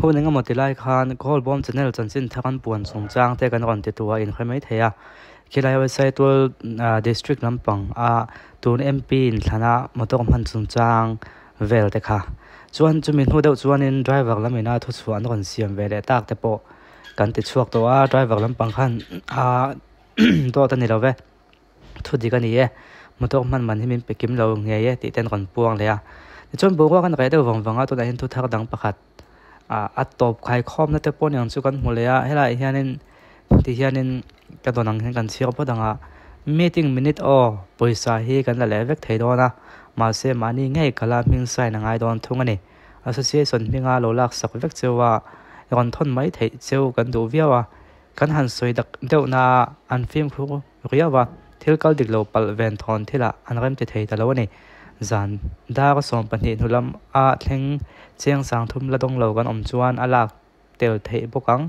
Hun engemaw ti lai khan Khawlbawm channel chanchin thar an puan chungchang te kan rawn ti tu a inhre mai thei a. Khilai Saitual district lampang a tun MP inthlana motor hman chungchang vel te kha. Chuan chumi hnu deuh chuanin driver lam ina thuchhuah an rawn siam ve leh tak te pawh kan ti chhuak tawh a, driver lampang khan a dawt a ni lo ve. Thu dik a ni e, motor hman man hi min pe kim lo ngei e tih te an rawn puang leh a. Tichuan boruak an reh deuh vang vang a, tunah hian thu thar dang pakhat ah a tawp khaikhawmna te pawh niang chu kan hmu leh a, helaiah hianin ti hianin ka dawn ang hian kan chhiar phawt ang a, meeting minute aw pawisa hi kan la leh vek thei dawn a, mahse mahni ngei kala hming sign a ngai dawn thung a ni. Association hminga lo laksak vek cheu a, rawn thawn mai theih cheu kan duh viau a. Kan han sawi dak deuh na an fimkhur riau a, thil kal dik lo palh ven thawn thilah an rem ti thei ta lo a ni. Zan dar 12 hnu lam a thleng chiang sang thum la dawng lo kan awm chuan a lak tel theih bawk ang.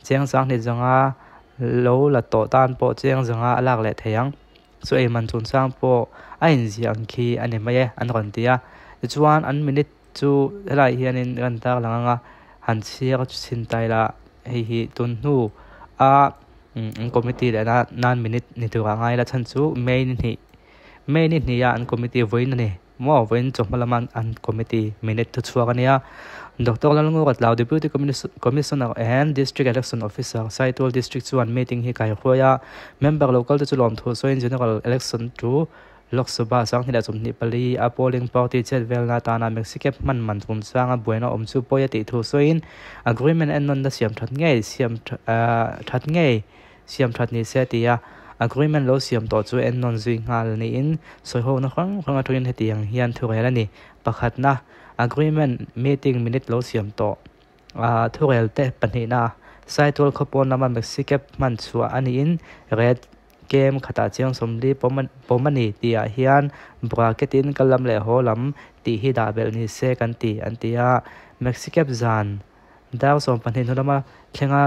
Chiang sang hnih zanga lo la tawh tan pawh chiang zanga a lak leh thei ang. Chu ei man chungchang pawh a inziah ang khi a ni mai e an rawn ti a. Tichuan an minute chu helaiah hianin kan tarlang ang a, han chhiar chhin ta ila hei hi tun hnu a an committee leh na nan minute ni turah ngai ila chhan chu May ni hnih May ni hnih a an committee vawiin a ni maw vawiin chawhma lama an committee minute thu chhuak a nia Doctor Lalnguratlau Deputy Commissioner and District Election Officer Saitual District chuan meeting hi kaihruai a member local te chu lawmthu sawiin General Election thu Lok Sabha 2024 a polling party chet velna atana Mexicab hman man chungchanga buaina awm chu pawi a tih thu sawiin agreement ennawnna siam that ngei siam that ngei siam that ni se a ti a, agreement lo siam tawh chu ennawn zui nghal niin sawihawkna hrang hrang atangin hetiang hian thurel a ni. Pakhatna, agreement meeting minute lo siam tawh thurel te pahnihna, Saitual khawpawn lama Mexicab hman chhuah a niin red Kem khatah chiang 40 pawm a ni tih ah hian bracket in kal lam leh haw lam tih hi dah belh ni se kan ti an ti a. Maxicab zan dar 12 hnu lama thlenga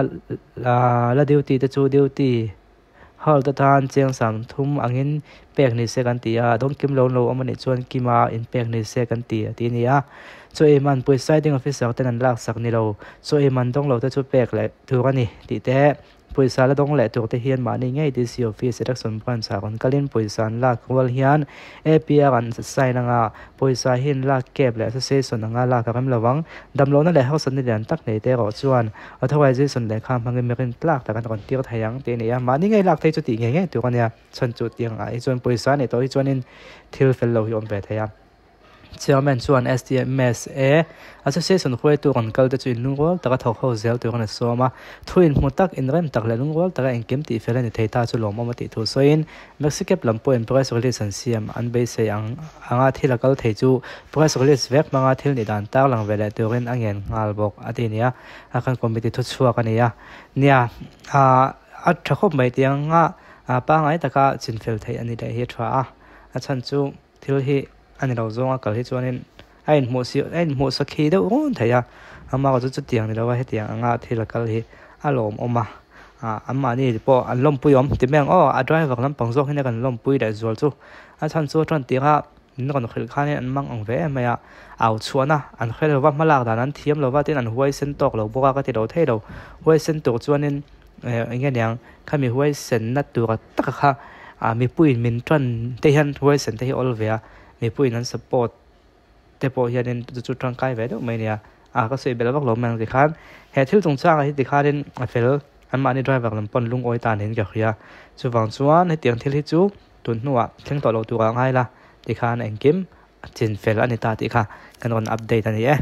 la duty te chu duty halt atan chiang 30 angin pek ni se kan ti a, dawng kim lo lo awm a nih chuan kima in pek ni se kan ti a ti a ni a. Chaw ei man presiding officer ten an laksak ni lo, chaw ei man dawng lo te chu pek leh tur a ni tih te Pawisa la dawng leh tur te hian mahni ngei DC Office Election Branch ah rawn kalin pawisa an lak rual hian APR an sign anga pawisa hi an lak kep leh association anga lak a rem lo ang. Damlohna leh harsatna lian tak nei te erawh chuan authorization lehkha hmangin mirin tlak tak an rawn tir thei ang tih a ni a. Mahni ngei lak thei chu tih ngei ngei tur a nia. Chhan chu tiang ah hi chuan pawisa a neih tawh hi chuanin thil fel lo hi a awm ve thei a. Chairman chuan STMSA Association hruaitu rawn kal te chu inlungrual taka thawk ho zel turin a sawm a. Thu inhmu tak, inrem tak leh lungrual taka engkim tih fel a ni thei ta chu lawmawm a tih thu sawiin Maxicab lam pawhin press release an siam an beisei ang anga thil a kal thei chu press release vek hmanga thil nih dan tarlang ve leh turin a ngen nghal bawk a ti nia. A kan committee thu chhuak a ni a. Nia, a tha khawp mai tiang anga pangngai taka chinfel theih a ni leh hi a tha a. A chhan chu. Thil hi a ni lo zawnga kal hi chuanin a inhmuh si a inhmuh sakhi deuh run thei a, amah chu chutiang ni lova hetiang anga thil a kal hi a lawmawm a, ah anmahni pawh an lawmpui awm ti mai ang aw a driver lampang zawk hian kan lawmpui leh zual chu a chhan chu a tan tirha min rawn hrilh khanin an mang ang ve em mai a, au chhuahna an hre lova hmalak dan an thiam lova tin an huaisen tawk lo bawk a ka ti lo thei lo, huaisen tur chuanin. Eng nge niang khami huaisenna tura taka kha ah mipuiin min tan te hian huaisen te hi awl ve a mipuiin an support te pawh hianin chu chu tangkai ve deuh mai a nia ah ka sawi belh vak lo mai ang tikhan he thil chungchangah hi tikhanin a fel anmahni driver lam pawn lungawi ta niin ka hria chuvang chuan hetiang thil hi chu tun hnuah thleng tawh lo turah a ngai la tikhan engkim a chin fel a ni ta tih kha kan rawn update a ni e.